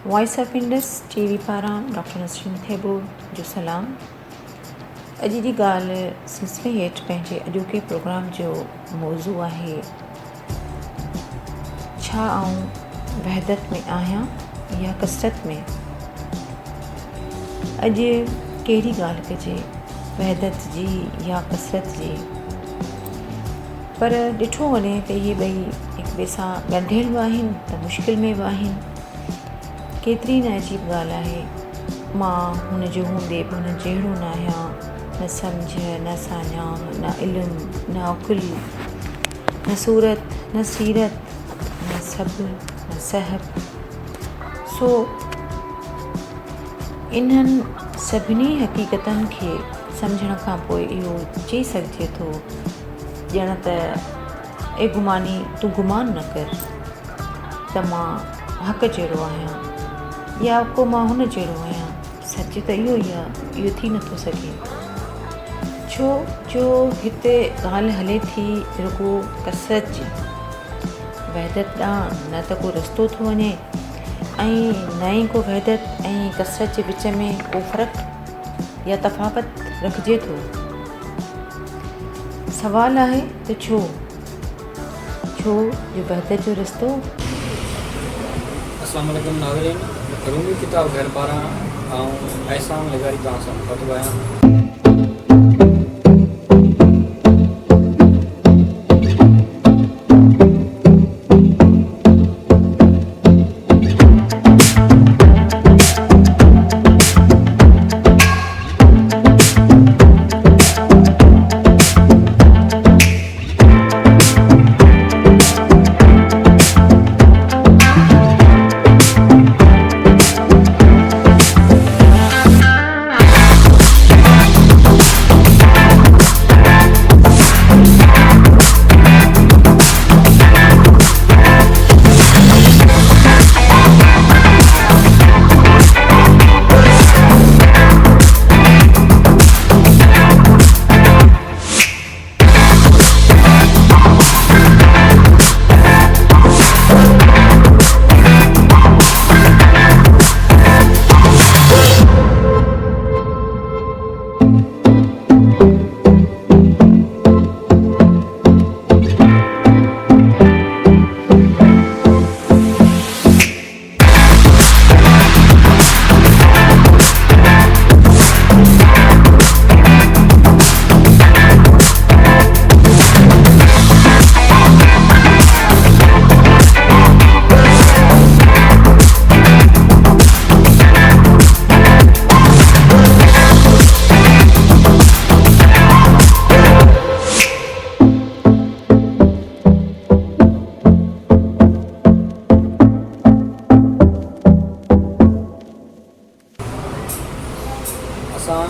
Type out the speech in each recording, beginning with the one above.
Voice of Indus T V پاران doctor Nasreen Thebo جو سلام. اڄ جي ڳالهه سلسلي هيٺ پنهنجي اڄوڪي پروگرام جو موضوع آهي ڇا آئون وحدت ۾ آهيان يا ڪثرت ۾؟ اڄ ڪهڙي ڳالهه ڪجي وحدت جي يا ڪثرت جي؟ پر ڏٺو وڃي ته اهي ٻئي هڪ ٻئي سان ڳنڍيل به آهن ته مشڪل ۾ به آهن. ڪيتري نه عجيب ڳالهه آهي. مان هن جو هوندي به هن جهڙو نه آهيان، نه سمجهه، نه ساڃاهه، نه علم، نه عقل، نه صورت، نه سيرت، نه صبر، نه سهپ. سو انهن سڀني حقيقتن کي سمجهڻ کان پوء اهو چئي سگهجي ٿو ڄڻ ته اي گماني تون گمان نه ڪر ته مان حق جهڙو آهيان يا ڪو مان هن جهڙو آهيان. سچ ته اهو ئي آهي، اهو ٿي نٿو سگهي. ڇو جو هتي ڳالهه هلي ٿي رڳو ڪثرت جي. وحدت ڏانهن نه ته ڪو رستو ٿو وڃي ۽ نه ئي ڪو وحدت ۽ ڪثرت جي وچ ۾ ڪو فرق يا تفاوت رکجي ٿو. سوال آهي ته ڇو؟ ڇو جو وحدت جو رستو. اسلام عليڪم ناظرين رومي ڪتاب گهر پاران آئون احسان لغاري توهان سان مخاطب آهيان. اسان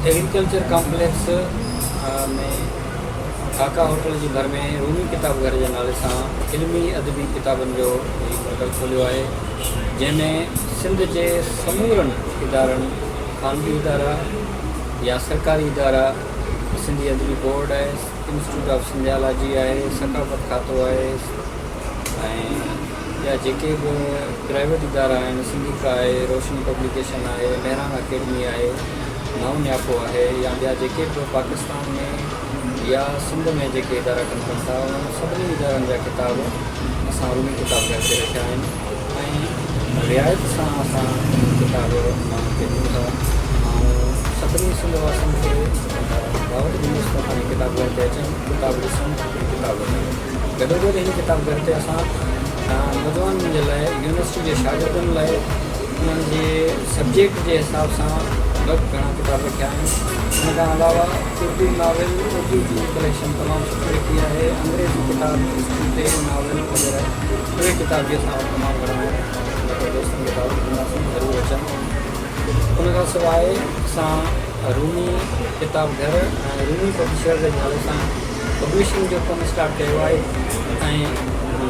ايگريڪلچر ڪامپليڪس ۾ ڍاڪا هوٽل جي ڀر ۾ رومي ڪتاب گهر جي نالي سان علمي ادبي ڪتابن جو هي مرڪز کوليو آهي جنهن ۾ سنڌ جي سمورن ادارن خانگي ادارا يا سرڪاري ادارا سنڌي ادبي بورڊ آهي انسٽيٽيوٽ آف سنڌيالاجي آهي ثقافت کاتو آهي ۽ ٻيا جيڪي به پرائيويٽ ادارا آهن سنڌيڪا آهي روشني پبليڪيشن آهي مهراڻ اڪيڊمي آهي نئون نياپو آهي يا ٻيا جيڪي به پاڪستان ۾ يا سنڌ ۾ جيڪي ادارا ڪم ڪن ٿا انهن سڀني ادارن جا ڪتاب اسان رومي ڪتاب گهر تي رکيا آهن ۽ رعايت سان اسان ڪتاب ماڻهن کي ڏيون ٿا. آئون سڀني سنڌ واسين کي دعوت ڏيندس ته اسان جي ڪتاب گهر تي اچن، ڪتاب ڏسن ۽ ڪتاب وٺن. گڏوگڏ هن ڪتاب گهر تي اسان نوجوانن جي لاء يونيورسٽي جي شاگردن لاء انهن جي سبجيڪٽ جي حساب سان به گهڻا ڪتاب رکيا آهن. ان کان علاوه اردو ناول، اردو جي ڪليڪشن تمام سٺي رکي آهي. انگريزي ڪتاب، هسٽري تي ناول وغيره اهي ڪتاب به اسان وٽ تمام گهڻا آهن. جيڪي دوستن کي دعوت ڏينداسين ضرور اچن. ان کان سواء اسان رومي ڪتاب گهر ۽ رومي پبلشرز جي نالي سان پبلشنگ جو ڪم اسٽارٽ ڪيو آهي ۽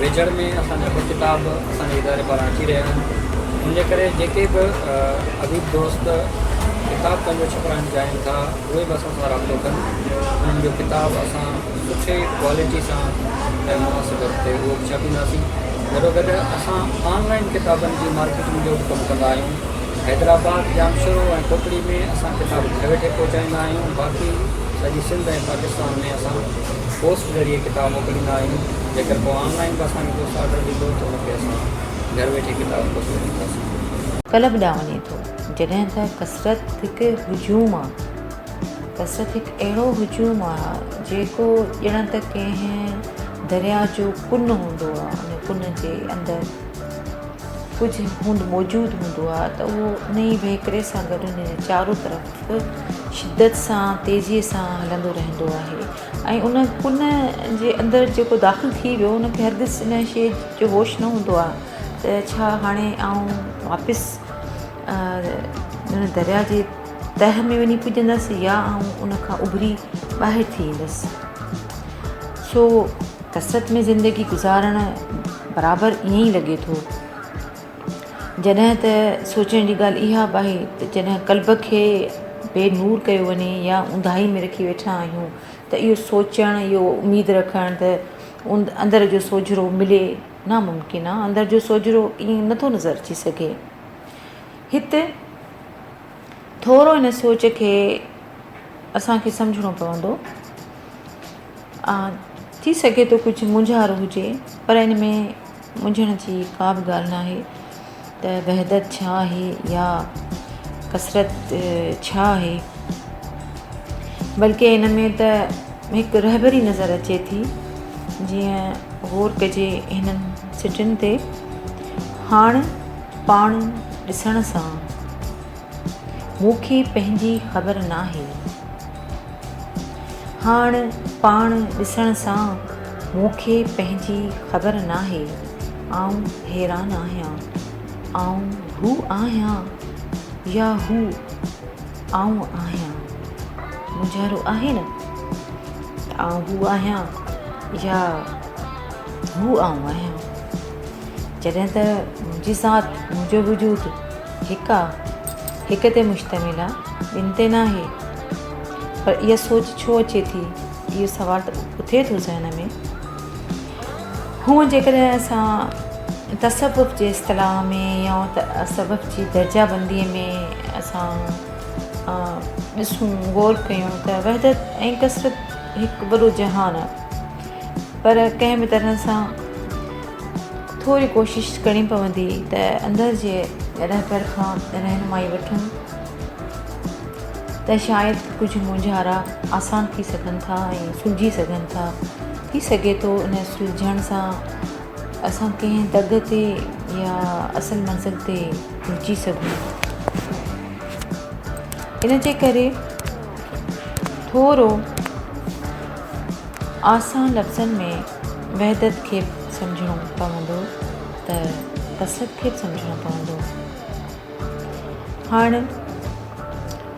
ويجهڙ ۾ اسان جا ٻه ڪتاب اسان جي اداري پاران اچي رهيا آهن ان جي ڪري جيڪي به اديب دوست ڪتاب پنهنجو ڇپرائڻ چاهين ٿا اهي به اسان سان رابطو ڪن انهن جو ڪتاب اسان سٺي ڪوالٽي سان ۽ مناسب وقت تي اهو به ڇاپينداسين. گڏوگڏ اسان آن لائين ڪتابن جي مارڪيٽنگ جو به ڪم ڪندا آهيون. حيدرآباد، ڄامشورو ۽ ڪوٽڙي ۾ اسان ڪتاب گهر ويٺي پهچائيندا آهيون. باقي سڄي سنڌ ۽ پاڪستان ۾ اسان پوسٽ ذريعي ڪتاب موڪليندا آهيون. جيڪر ڪو آن لائين به اسان کي دوست آرڊر ڏيندو ته ان کي اسان گهر ويٺي ڪتاب پهچائي ڏينداسين. قلب ڏانهن وڃي ٿو. جڏهن ته ڪثرت هڪ هجوم آ. ڪثرت هڪ اهڙو هجوم آ جيڪو ڄڻ ته ڪنهن درياء جو ڪن هوندو آ، ان ڪن جي اندر ڪجهه هوند موجود هوندو آ ته اهو ان ئي وهڪري سان گڏ ان جي چارو طرف شدت سان تيزيء سان هلندو رهندو آهي ۽ ان ڪن جي اندر جيڪو داخل ٿي ويو ان کي هرگز ان شيء جو هوش نه هوندو آ ته ڇا هاڻي آئون واپس ان درياء جي تهه ۾ وڃي پڄندس يا آئون ان کان اڀري ٻاهر ٿي ايندس. سو ڪثرت ۾ زندگي گذارڻ برابر ائين ئي لڳي ٿو. جڏهن ته سوچڻ جي ڳالهه اها به آهي ته جڏهن قلب کي بي نور ڪيو وڃي يا اونداهي ۾ رکي ويٺا آهيون ته اهو سوچڻ اهو اميد رکڻ ته اندر جو سوجهرو ملي ناممڪن آهي. اندر جو سوجهرو ائين نٿو نظر اچي سگهي. هت ٿورو ان سوچ کي اسان کي سمجهڻو پوندو. ٿي سگهي ٿو ڪجهه مونجهارو هجي پر ان ۾ منجهڻ جي ڪا به ڳالهه ناهي ته وحدت ڇا آهي يا ڪثرت ڇا آهي بلڪه ان ۾ ته هڪ رهبري نظر اچي ٿي جيئن غور ڪجي هنن سٽن تي هاڻ پاڻ ڏسڻ سان مون کي پنهنجي خبر ناهي. هاڻ پاڻ ڏسڻ سان مون کي پنهنجي خبر ناهي. آئون حيران آهيان. آئون هو آهيان يا هو آئون آهيان. مونجهارو آهي نه ته آئون هو آهيان يا هو آئون آهيان. جڏهن ته منهنجي ذات، منهنجو وجود هڪ آ، هڪ تي مشتمل آ، ٻن تي ناهي. پر اها سوچ ڇو اچي ٿي؟ اهو سوال ته اٿي ٿو ذهن ۾. هونء جيڪڏهن اسان تصوف جي اصطلاح ۾ يا تصوف جي درجه بنديء ۾ اسان ڏسون غور ڪيون ته وحدت ۽ ڪثرت هڪ وڏو جهان آ. پر ڪنهن به طرح سان ٿوري ڪوشش ڪرڻي پوندي ته اندر جي رهبر کان رهنمائي وٺون ته شايد ڪجهه مونجهارا آسان ٿي سگهن ٿا ۽ سلجهي سگهن ٿا. ٿي سگهي ٿو ان سلجهڻ سان اسان ڪنهن دڳ تي يا اصل منزل تي پهچي سگهون. ان جي ڪري ٿورو آسان لفظن ۾ وحدت کي به سمجهڻو پوندو ته ڪثرت کي به سمجهڻو پوندو. هاڻ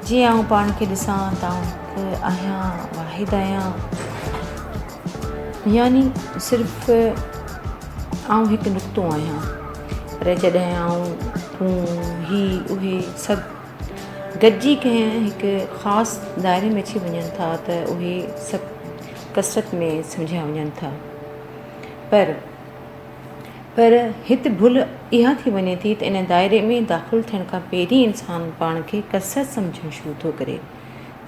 جيئن آئون پاڻ کي ڏسان ته آئون هڪ آهيان، واحد آهيان يعني صرف آئون هڪ نقطو آهيان پر جڏهن آئون، تون، هي، اهي سڀ گڏجي ڪنهن هڪ خاص دائري ۾ اچي وڃن ٿا ته اهي سڀ ڪثرت ۾ سمجهيا وڃن ٿا پر پر هت ڀل اها ٿي وڃي ٿي ته ان دائري ۾ داخل ٿيڻ کان پهرين انسان پاڻ کي ڪثرت سمجهڻ شروع ٿو ڪري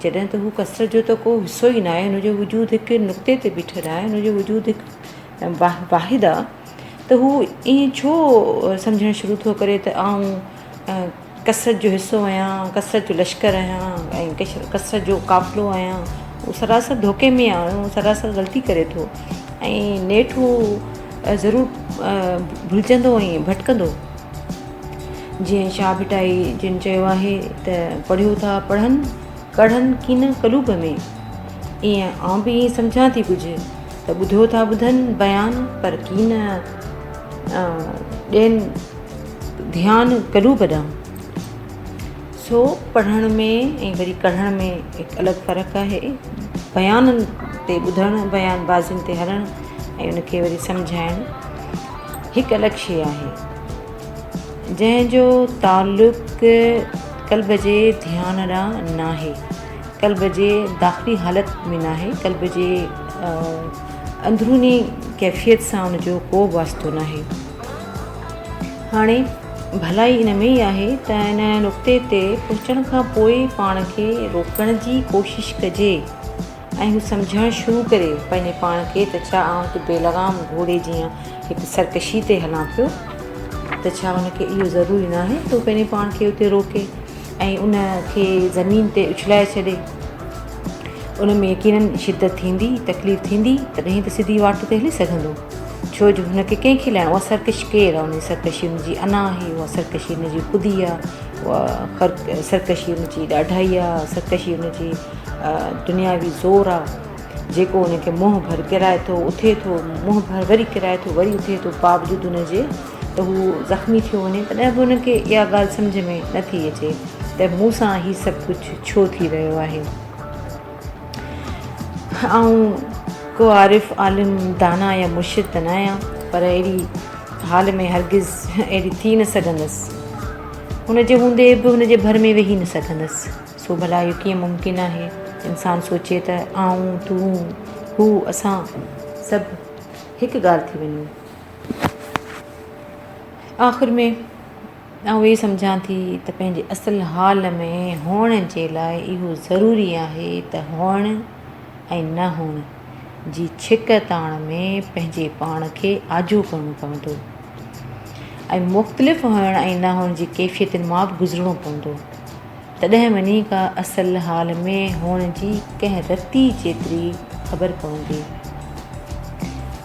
جڏهن ته هو ڪثرت جو ته ڪو حصو ئي ناهي هن جو وجود هڪ نقطي تي بيٺل آهي هن جو وجود هڪ واحد آهي ته هو ائين ڇو سمجهڻ شروع ٿو ڪري ته آئون ڪثرت جو حصو آهيان، ڪثرت جو لشڪر آهيان ۽ ڪثرت جو قافلو آهيان. هو سراسر ڌوڪي ۾ آهي، هو سراسر غلطي ڪري ٿو ۽ نيٺ هو ضرور ڀلجندو ۽ ڀٽڪندو. جيئن شاهه ڀٽائي جن چيو آهي ته پڙهيو ٿا پڙهن، ڪڙهن ڪين قلوب ۾. ايئن آئون به ائين سمجهان ٿي ڪجهه ته ٻڌو ٿا ٻڌن بيان پر ڪين ڏين ڌيان قلوب ڏانهن. سو پڙهڻ ۾ ۽ وري ڪڙهڻ ۾ هڪ الڳ فرق آهي. بيانن تي ٻڌڻ، بيان بازين تي هلڻ ۽ ان کي وري سمجهائڻ هڪ الڳ شيء آهي. جنهن جو تعلق قلب جي ڌيان ڏانهن ناهي. قلب جي داخلي حالت ۾ ناهي. قلب جي اندروني ڪيفيت سان ان جو ڪو واسطو ناهي. هاڻي ڀلائي ان ۾ ئي آهي ته ان نقطي تي پهچڻ کان پوء پاڻ کي روڪڻ جي ڪوشش ڪجي ۽ هو سمجهڻ شروع ڪري پنهنجي پاڻ کي ته ڇا آئون هڪ بي لغام گهوڙي جيان هڪ سرڪشي تي هلان پيو ته ڇا ان کي اهو ضروري ناهي ته هو پنهنجي پاڻ کي اتي روڪي ۽ ان کي زمين تي اڇلائي ڇڏي. ان ۾ يقينن شدت ٿيندي، تڪليف ٿيندي، تڏهن ته سڌي واٽ تي هلي سگهندو. ڇو جو هن کي ڪنهن کي لاهڻو؟ اها سرڪش ڪير آهي؟ ان جي سرڪشي ان جي انا آهي، اها سرڪشي ان جي خودي آهي، اها سرڪشي ان جي ڏاڍائي آهي، سرڪشي ان جي دنياوي زور آهي، جيڪو ان کي منهن ڀر ڪيرائي ٿو، اٿي ٿو، منهن ڀر وري ڪيرائي ٿو، وري اٿي ٿو، باوجود ان جي ته هو زخمي ٿيو وڃي، تڏهن به هن کي اها ڳالهه سمجهه ۾ نه ٿي اچي ته مون سان هي سڀ ڪجهه ڇو ٿي رهيو آهي. آئون ڪو عارف، عالم، دانا يا مرشد ته ناهيان، پر اهڙي حال ۾ هرگز اهڙي ٿي نه سگهندس. هن جي هوندي به هن جي ڀر ۾ ويهي نه سگهندس. سو ڀلا اهو ڪيئن ممڪن آهي؟ انسان سوچي ته آئون، تون، هو، اسان سڀ هڪ ڳالهه ٿي وڃون. آخر ۾ آئون اهو سمجهان ٿي ته پنهنجي اصل حال ۾ هئڻ جي لاء اهو ضروري آهي ته هئڻ ۽ نه هئڻ جي ڇڪ تاڻ ۾ پنهنجي پاڻ کي آجو ڪرڻو پوندو ۽ مختلف هئڻ ۽ نه هئڻ جي ڪيفيتن مان به گذرڻو پوندو. تڏهن وڃي ڪا اصل حال ۾ هئڻ جي ڪنهن رتي جيتري خبر پوندي.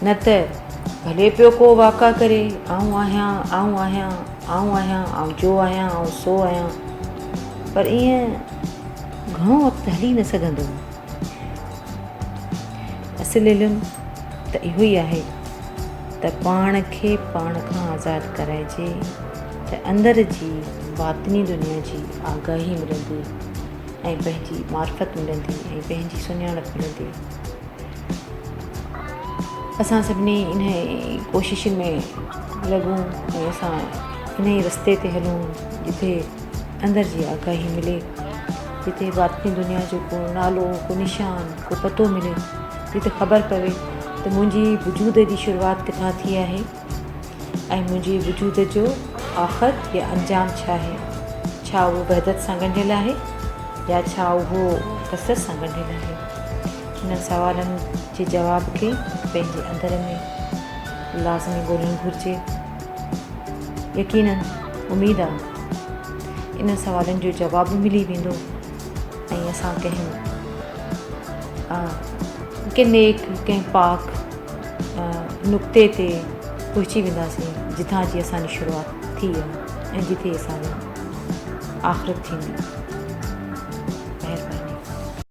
نه ته ڀلي پيو ڪو واڪا ڪري، آئون آهيان، آئون آهيان، آئون آهيان، آئون جو آهيان، آئون سو آهيان. پر ائين گهڻو وقت هلي نه سگهندو. اصل علم ته اهو ئي آهي ته پاڻ کي پاڻ کان آزاد ڪرائجي. ته اندر جي باطني دنيا جي آگاهي ملندي ۽ پنهنجي معرفت ملندي ۽ پنهنجي سڃاڻپ ملندي. اسان سڀني انهي ڪوششن ۾ لڳون ۽ اسان انهي رستي تي هلون جتي اندر جي آگاهي ملي، جتي باطني دنيا جو ڪو نالو، ڪو نشان، ڪو پتو ملي، جتي خبر پوي ته منهنجي وجود جي شروعات ڪٿان ٿي آهي. ۽ منهنجي وجود جو آخر يا انجام ڇا آهي؟ ڇا اهو وحدت سان ڳنڍيل آهي يا ڇا اهو ڪثرت سان ڳنڍيل آهي؟ انهن سوالن جي جواب کي پنهنجي اندر ۾ لازمي ڳولڻ گهرجي. يقيناً اميد آ انهن سوالن جو جواب به ملي ويندو ۽ اسان ڪنهن ڪنهن نيڪ ڪنهن پاڪ نقطي تي پهچي وينداسين جتان جي اسان جي شروعات ٿي آهي ۽ جتي اسان جي آخرت ٿيندي.